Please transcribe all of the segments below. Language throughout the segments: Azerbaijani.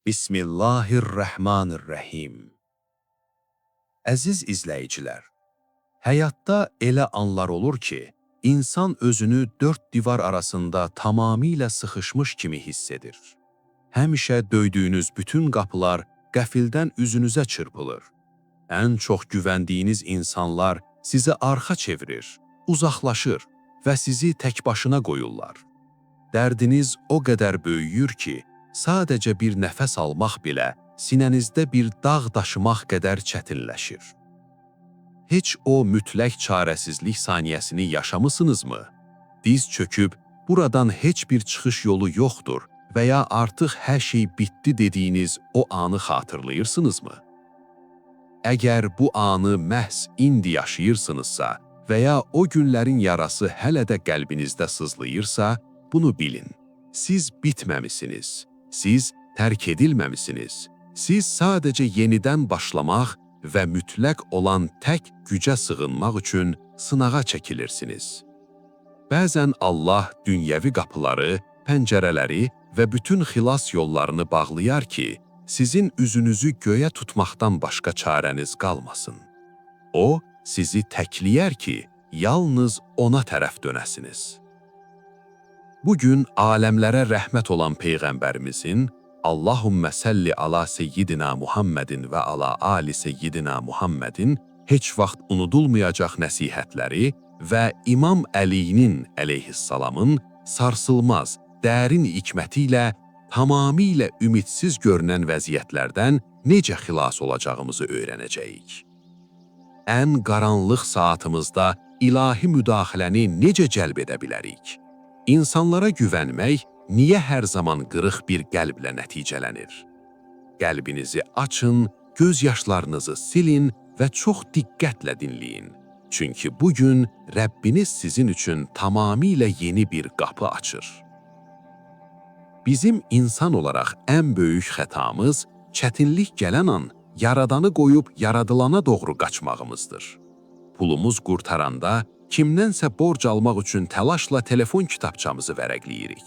Bismillahirrahmanirrahim. Əziz izləyicilər, həyatda elə anlar olur ki, insan özünü dörd divar arasında tamamilə sıxışmış kimi hiss edir. Həmişə döydüyünüz bütün qapılar qəfildən üzünüzə çırpılır. Ən çox güvəndiyiniz insanlar sizə arxa çevirir, uzaqlaşır və sizi tək başına qoyurlar. Dərdiniz o qədər böyüyür ki, sadəcə bir nəfəs almaq belə sinənizdə bir dağ daşımaq qədər çətinləşir. Heç o mütləq çarəsizlik saniyəsini yaşamısınızmı? Diz çöküb, buradan heç bir çıxış yolu yoxdur və ya artıq hər şey bitdi dediyiniz o anı xatırlayırsınızmı? Əgər bu anı məhz indi yaşayırsınızsa və ya o günlərin yarası hələ də qəlbinizdə sızlayırsa, bunu bilin. Siz bitməmisiniz. Siz tərk edilməmisiniz. Siz sadəcə yenidən başlamaq və mütləq olan tək gücə sığınmaq üçün sınağa çəkilirsiniz. Bəzən Allah dünyəvi qapıları, pəncərələri və bütün xilas yollarını bağlayar ki, sizin üzünüzü göyə tutmaqdan başqa çarəniz qalmasın. O, sizi təkləyər ki, yalnız ona tərəf dönəsiniz. Bugün aləmlərə rəhmət olan Peyğəmbərimizin Allahümmə səlli ala seyyidina Muhammedin və ala ali seyyidina Muhammedin heç vaxt unudulmayacaq nəsihətləri və İmam Əlinin əleyhissalamın sarsılmaz, dərin hikməti ilə tamamilə ümidsiz görünən vəziyyətlərdən necə xilas olacağımızı öyrənəcəyik. Ən qaranlıq saatımızda ilahi müdaxiləni necə cəlb edə bilərik? İnsanlara güvənmək niyə hər zaman qırıq bir qəlblə nəticələnir? Qəlbinizi açın, göz yaşlarınızı silin və çox diqqətlə dinləyin. Çünki bu gün Rəbbiniz sizin üçün tamamilə yeni bir qapı açır. Bizim insan olaraq ən böyük xətamız çətinlik gələn an Yaradanı qoyub yaradılana doğru qaçmağımızdır. Pulumuz qurtaranda kimdənsə borc almaq üçün təlaşla telefon kitabçamızı vərəqləyirik.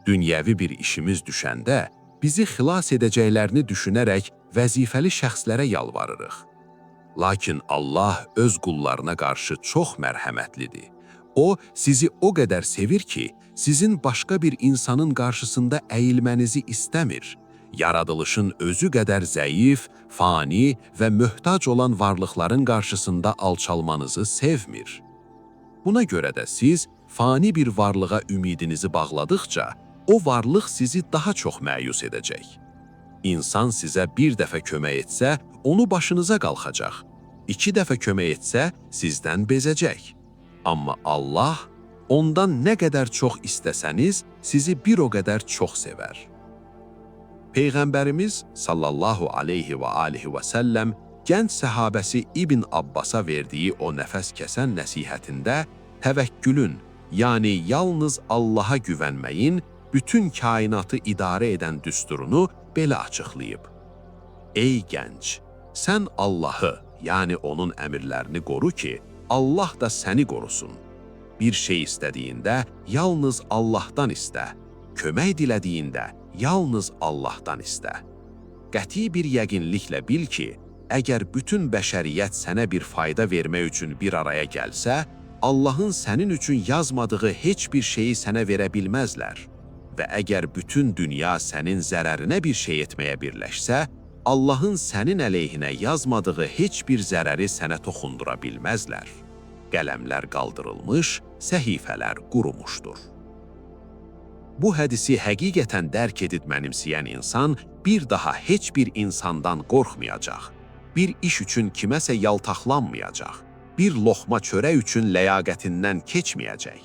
Dünyəvi bir işimiz düşəndə bizi xilas edəcəklərini düşünərək vəzifəli şəxslərə yalvarırıq. Lakin Allah öz qullarına qarşı çox mərhəmətlidir. O, sizi o qədər sevir ki, sizin başqa bir insanın qarşısında əyilmənizi istəmir. Yaradılışın özü qədər zəif, fani və möhtac olan varlıqların qarşısında alçalmanızı sevmir. Buna görə də siz fani bir varlığa ümidinizi bağladıqca, o varlıq sizi daha çox məyus edəcək. İnsan sizə bir dəfə kömək etsə, onu başınıza qalxacaq. İki dəfə kömək etsə, sizdən bezəcək. Amma Allah ondan nə qədər çox istəsəniz, sizi bir o qədər çox sevər. Peyğəmbərimiz sallallahu aleyhi və alihi və səlləm gənc səhabəsi İbn Abbasa verdiyi o nəfəs kəsən nəsihətində təvəkkülün, yəni yalnız Allaha güvənməyin bütün kainatı idarə edən düsturunu belə açıqlayıb. Ey gənc, sən Allahı, yəni onun əmrlərini qoru ki, Allah da səni qorusun. Bir şey istədiyində yalnız Allahdan istə. Kömək dilədiyində yalnız Allahdan istə. Qəti bir yəqinliklə bil ki, əgər bütün bəşəriyyət sənə bir fayda vermək üçün bir araya gəlsə, Allahın sənin üçün yazmadığı heç bir şeyi sənə verə bilməzlər. Və əgər bütün dünya sənin zərərinə bir şey etməyə birləşsə, Allahın sənin əleyhinə yazmadığı heç bir zərəri sənə toxundura bilməzlər. Qələmlər qaldırılmış, səhifələr qurumuşdur. Bu hədisi həqiqətən dərk edib mənimsəyən insan bir daha heç bir insandan qorxmayacaq. Bir iş üçün kiməsə yaltaqlanmayacaq. Bir lokma çörək üçün ləyaqətindən keçməyəcək.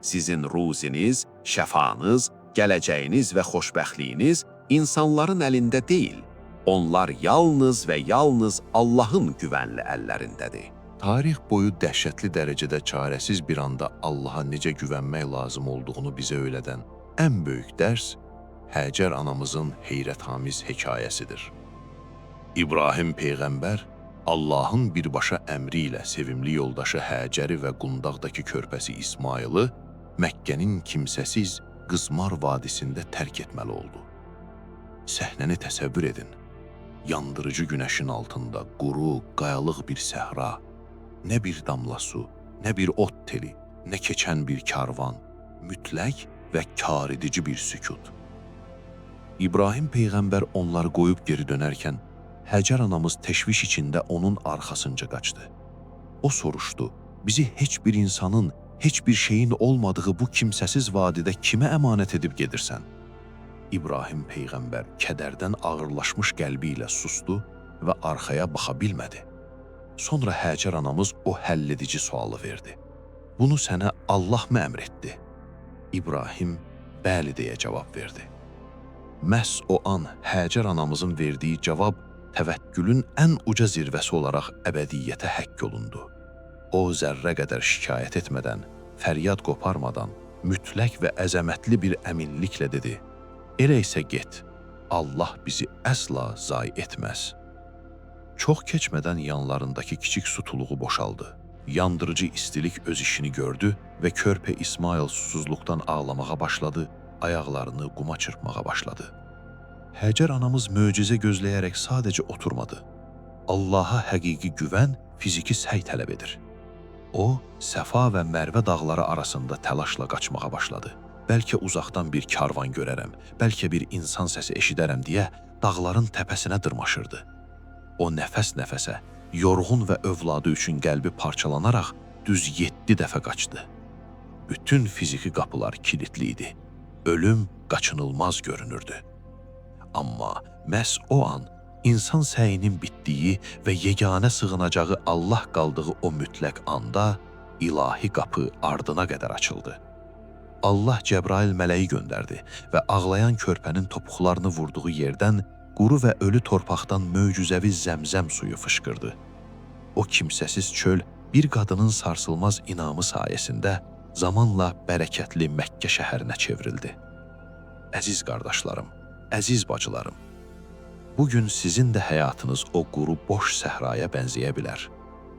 Sizin ruziniz, şəfanız, gələcəyiniz və xoşbəxtliyiniz insanların əlində deyil. Onlar yalnız və yalnız Allahın güvənli əllərindədir. Tarix boyu dəhşətli dərəcədə çarəsiz bir anda Allaha necə güvənmək lazım olduğunu bizə öyrədən ən böyük dərs Həcər anamızın heyrətamiz hekayəsidir. İbrahim peyğəmbər Allahın birbaşa əmri ilə sevimli yoldaşı Həcəri və qundaqdakı körpəsi İsmayılı Məkkənin kimsəsiz Qızmar vadisində tərk etməli oldu. Səhnəni təsəvvür edin. Yandırıcı günəşin altında quru, qayalıq bir səhra, nə bir damla su, nə bir ot teli, nə keçən bir karvan, mütləq və kar edici bir sükut. İbrahim peyğəmbər onları qoyub geri dönərkən Həcər anamız təşviş içində onun arxasınca qaçdı. O soruşdu, bizi heç bir insanın, heç bir şeyin olmadığı bu kimsəsiz vadidə kimə əmanət edib gedirsən? İbrahim peyğəmbər kədərdən ağırlaşmış qəlbi ilə sustu və arxaya baxa bilmədi. Sonra Həcər anamız o həlledici sualı verdi. Bunu sənə Allah mı əmr etdi? İbrahim bəli deyə cavab verdi. Məhz o an Həcər anamızın verdiyi cavab təvəkkülün ən uca zirvəsi olaraq əbədiyyətə həkk olundu. O zərrə qədər şikayət etmədən, fəryad qoparmadan, mütləq və əzəmətli bir əminliklə dedi: Elə isə get, Allah bizi əsla zay etməz. Çox keçmədən yanlarındakı kiçik su tuluğu boşaldı. Yandırıcı istilik öz işini gördü və körpə İsmail susuzluqdan ağlamağa başladı, ayaqlarını quma çırpmağa başladı. Həcər anamız möcüzə gözləyərək sadəcə oturmadı. Allaha həqiqi güvən fiziki səy tələb edir. O, Səfa və Mərvə dağları arasında təlaşla qaçmağa başladı. Bəlkə uzaqdan bir karvan görərəm, bəlkə bir insan səsi eşidərəm deyə dağların təpəsinə dırmaşırdı. O nəfəs-nəfəsə, yorğun və övladı üçün qəlbi parçalanaraq düz 7 dəfə qaçdı. Bütün fiziki qapılar kilitli idi. Ölüm qaçınılmaz görünürdü. Amma məhz o an insan səyinin bitdiyi və yeganə sığınacağı Allah qaldığı o mütləq anda ilahi qapı ardına qədər açıldı. Allah Cəbrail mələyi göndərdi və ağlayan körpənin topuqlarını vurduğu yerdən quru və ölü torpaqdan möcüzəvi zəmzəm suyu fışqırdı. O kimsəsiz çöl bir qadının sarsılmaz inamı sayəsində zamanla bərəkətli Məkkə şəhərinə çevrildi. Əziz qardaşlarım, əziz bacılarım, bugün sizin də həyatınız o quru boş səhraya bənzəyə bilər.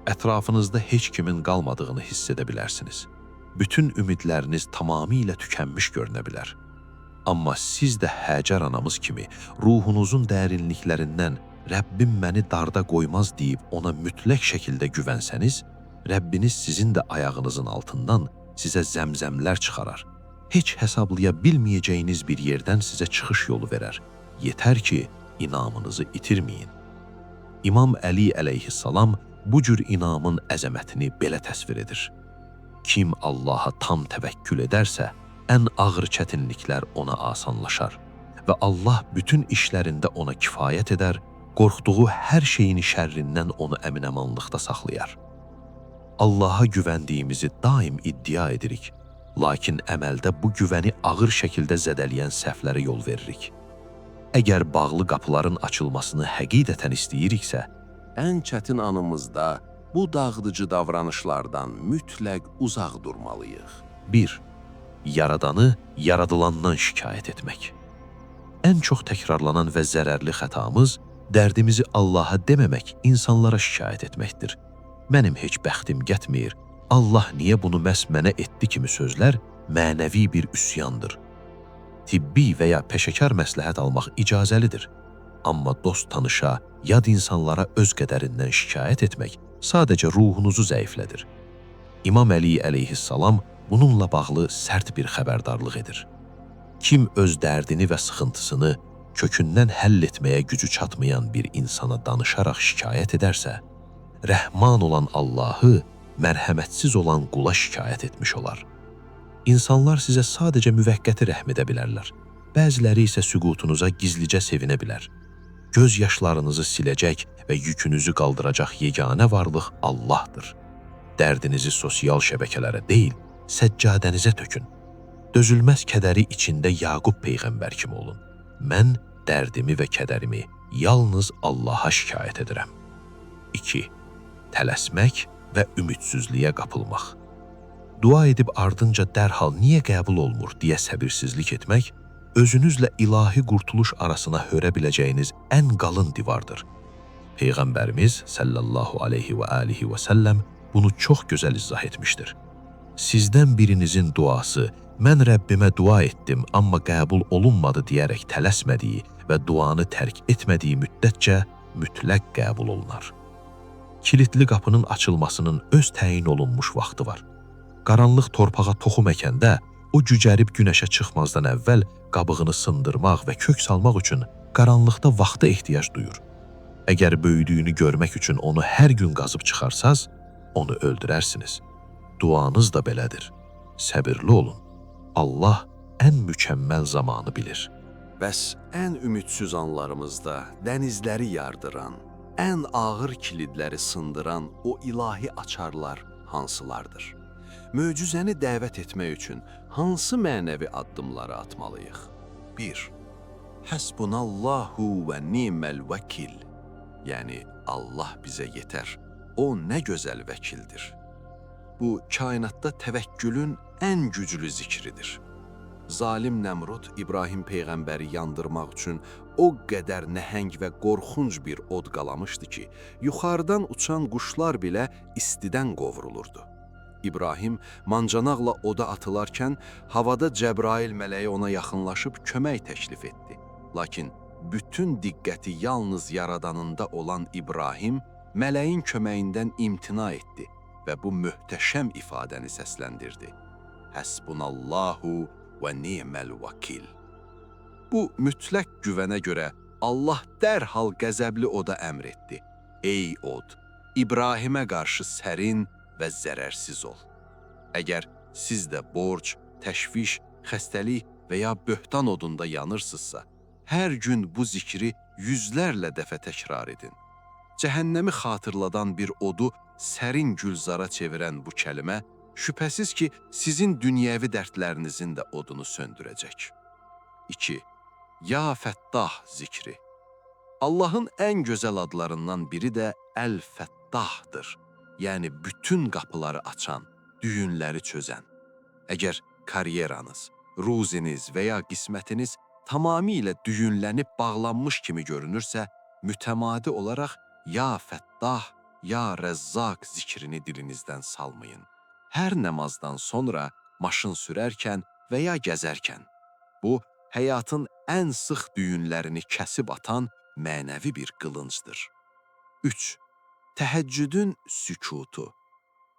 Ətrafınızda heç kimin qalmadığını hiss edə bilərsiniz. Bütün ümidləriniz tamamilə tükənmiş görünə bilər. Amma siz də Həcər anamız kimi ruhunuzun dərinliklərindən Rəbbim məni darda qoymaz deyib ona mütləq şəkildə güvənsəniz, Rəbbiniz sizin də ayağınızın altından sizə zəmzəmlər çıxarar. Heç hesablaya bilməyəcəyiniz bir yerdən sizə çıxış yolu verər. Yetər ki, inamınızı itirməyin. İmam Əli əleyhissalam bu cür inamın əzəmətini belə təsvir edir. Kim Allaha tam təvəkkül edərsə, ən ağır çətinliklər ona asanlaşar və Allah bütün işlərində ona kifayət edər, qorxduğu hər şeyin şərrindən onu əmin-əmanlıqda saxlayar. Allaha güvəndiyimizi daim iddia edirik, lakin əməldə bu güvəni ağır şəkildə zədələyən səhvlərə yol veririk. Əgər bağlı qapıların açılmasını həqiqətən istəyiriksə, Ən çətin anımızda bu dağıdıcı davranışlardan mütləq uzaq durmalıyıq. 1. Yaradanı yaradılandan şikayət etmək. Ən çox təkrarlanan və zərərli xətamız dərdimizi Allaha deməmək, insanlara şikayət etməkdir. Mənim heç bəxtim getmir, Allah niyə bunu məhz mənə etdi kimi sözlər mənəvi bir üsyandır. Tibbi və ya peşəkar məsləhət almaq icazəlidir. Amma dost tanışa, yad insanlara öz qədərindən şikayət etmək sadəcə ruhunuzu zəiflədir. İmam Əli əleyhissalam bununla bağlı sərt bir xəbərdarlıq edir. Kim öz dərdini və sıxıntısını kökündən həll etməyə gücü çatmayan bir insana danışaraq şikayət edərsə, Rəhman olan Allahı mərhəmətsiz olan qula şikayət etmiş olar. İnsanlar sizə sadəcə müvəqqəti rəhm edə bilərlər. Bəziləri isə süqutunuza gizlicə sevinə bilər. Göz yaşlarınızı siləcək və yükünüzü qaldıracaq yeganə varlıq Allahdır. Dərdinizi sosial şəbəkələrə deyil, səccadənizə tökün. Dözülməz kədəri içində Yaqub peyğəmbər kimi olun. Mən dərdimi və kədərimi yalnız Allaha şikayət edirəm. 2. Tələsmək və ümidsizliyə qapılmaq. Dua edib ardınca dərhal niyə qəbul olmur deyə səbirsizlik etmək, özünüzlə ilahi qurtuluş arasına hörə biləcəyiniz ən qalın divardır. Peyğəmbərimiz sallallahu aleyhi və alihi və səlləm bunu çox gözəl izah etmişdir. Sizdən birinizin duası, mən Rəbbimə dua etdim, amma qəbul olunmadı deyərək tələsmədiyi və duanı tərk etmədiyi müddətcə mütləq qəbul olunar. Kilitli qapının açılmasının öz təyin olunmuş vaxtı var. Qaranlıq torpağa toxum əkəndə, o cücərib günəşə çıxmazdan əvvəl qabığını sındırmaq və kök salmaq üçün qaranlıqda vaxta ehtiyac duyur. Əgər böyüdüyünü görmək üçün onu hər gün qazıb çıxarsaz, onu öldürərsiniz. Duanız da belədir. Səbirli olun. Allah ən mükəmməl zamanı bilir. Bəs ən ümidsiz anlarımızda dənizləri yardıran, ən ağır kilidləri sındıran o ilahi açarlar hansılardır? Möcüzəni dəvət etmək üçün hansı mənəvi addımları atmalıyıq? 1. Həsbunallahu və ni'məl vəkil. Yəni Allah bizə yetər. O nə gözəl vəkildir. Bu kainatda təvəkkülün ən güclü zikridir. Zalim Nəmrud İbrahim peyğəmbəri yandırmaq üçün o qədər nəhəng və qorxunc bir od qalamışdı ki, yuxarıdan uçan quşlar belə istidən qovrulurdu. İbrahim mancanaqla oda atılarkən havada Cəbrail mələyi ona yaxınlaşıb kömək təklif etdi. Lakin bütün diqqəti yalnız yaradanında olan İbrahim mələyin köməyindən imtina etdi və bu möhtəşəm ifadəni səsləndirdi. Həsbunallahu və ni'məl vəkil. Bu mütləq güvənə görə Allah dərhal qəzəbli oda əmr etdi. Ey od, İbrahimə qarşı sərin və zərərsiz ol. Əgər siz də borc, təşviş, xəstəlik və ya böhtan odunda yanırsınızsa, hər gün bu zikri yüzlərlə dəfə təkrar edin. Cəhənnəmi xatırladan bir odu sərin gülzara çevirən bu kəlmə şübhəsiz ki, sizin dünyəvi dərdlərinizin də odunu söndürəcək. 2. Ya Fəttah zikri. Allahın ən gözəl adlarından biri də Əl-Fəttahdır. Yəni bütün qapıları açan, düyünləri çözən. Əgər karyeranız, ruziniz və ya qismətiniz tamamilə düyünlənib bağlanmış kimi görünürsə, mütəmadi olaraq Ya Fəttah, Ya Rəzzaq zikrini dilinizdən salmayın. Hər namazdan sonra maşın sürərkən və ya gəzərkən. Bu, həyatın ən sıx düyünlərini kəsib atan mənəvi bir qılıncdır. 3. Təhəccüdün sükutu.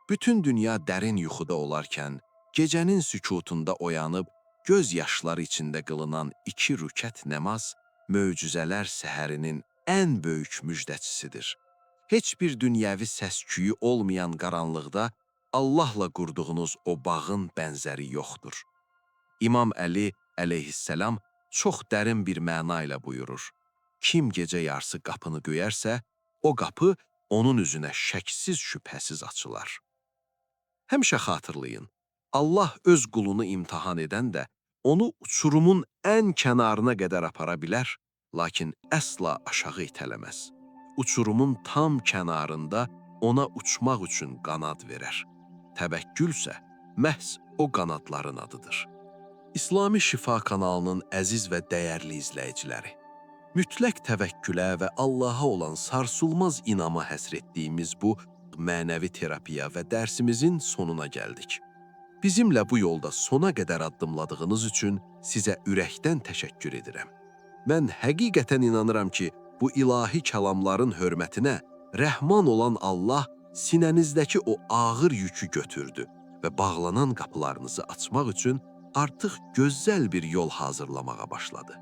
Bütün dünya dərin yuxuda olarkən, gecənin sükutunda oyanıb, göz yaşları içində qılınan 2 rükət namaz, möcüzələr səhərinin ən böyük müjdəçisidir. Heç bir dünyəvi səs-küyü olmayan qaranlıqda Allahla qurduğunuz o bağın bənzəri yoxdur. İmam Əli əleyhissalam çox dərin bir məna ilə buyurur. Kim gecə yarısı qapını döyərsə, o qapı onun üzünə şəksiz şübhəsiz açılar. Həmişə xatırlayın, Allah öz qulunu imtahan edəndə onu uçurumun ən kənarına qədər apara bilər, lakin əsla aşağı itələməz. Uçurumun tam kənarında ona uçmaq üçün qanad verər. Təvəkkülsə məhz o qanadların adıdır. İslami Şifa kanalının əziz və dəyərli izləyiciləri, mütləq təvəkkülə və Allaha olan sarsılmaz inama həsr etdiyimiz bu mənəvi terapiya və dərsimizin sonuna gəldik. Bizimlə bu yolda sona qədər addımladığınız üçün sizə ürəkdən təşəkkür edirəm. Mən həqiqətən inanıram ki, bu ilahi kəlamların hörmətinə Rəhman olan Allah sinənizdəki o ağır yükü götürdü və bağlanan qapılarınızı açmaq üçün artıq gözəl bir yol hazırlamağa başladı.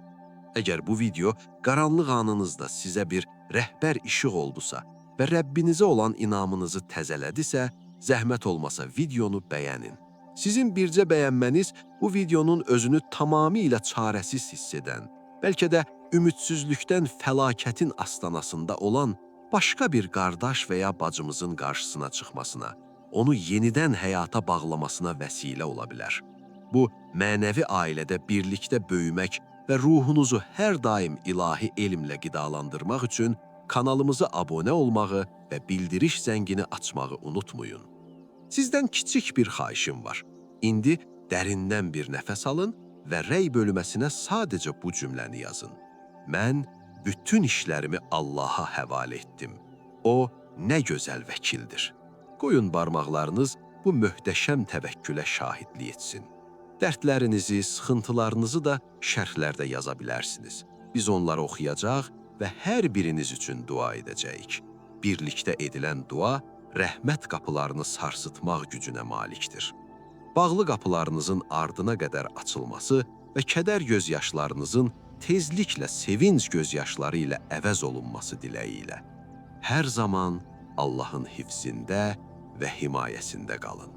Əgər bu video qaranlıq anınızda sizə bir rəhbər işıq oldusa və Rəbbinizə olan inamınızı təzələdisə, zəhmət olmasa videonu bəyənin. Sizin bircə bəyənməniz bu videonun özünü tamamilə çarəsiz hiss edən, bəlkə də ümidsizlikdən fəlakətin astanasında olan başqa bir qardaş və ya bacımızın qarşısına çıxmasına, onu yenidən həyata bağlamasına vəsilə ola bilər. Bu, mənəvi ailədə birlikdə böyümək və ruhunuzu hər daim ilahi elmlə qidalandırmaq üçün kanalımıza abunə olmağı və bildiriş zəngini açmağı unutmayın. Sizdən kiçik bir xahişim var. İndi dərindən bir nəfəs alın və rəy bölməsinə sadəcə bu cümləni yazın. Mən bütün işlərimi Allaha həvalə etdim. O nə gözəl vəkildir. Qoyun barmaqlarınız bu möhtəşəm təvəkkülə şahidlik etsin. Dərdlərinizi, sıxıntılarınızı da şərhlərdə yaza bilərsiniz. Biz onları oxuyacaq və hər biriniz üçün dua edəcəyik. Birlikdə edilən dua rəhmət qapılarını sarsıtmaq gücünə malikdir. Bağlı qapılarınızın ardına qədər açılması və kədər göz yaşlarınızın tezliklə sevinc göz yaşları ilə əvəz olunması diləyi ilə. Hər zaman Allahın hifzində və himayəsində qalın.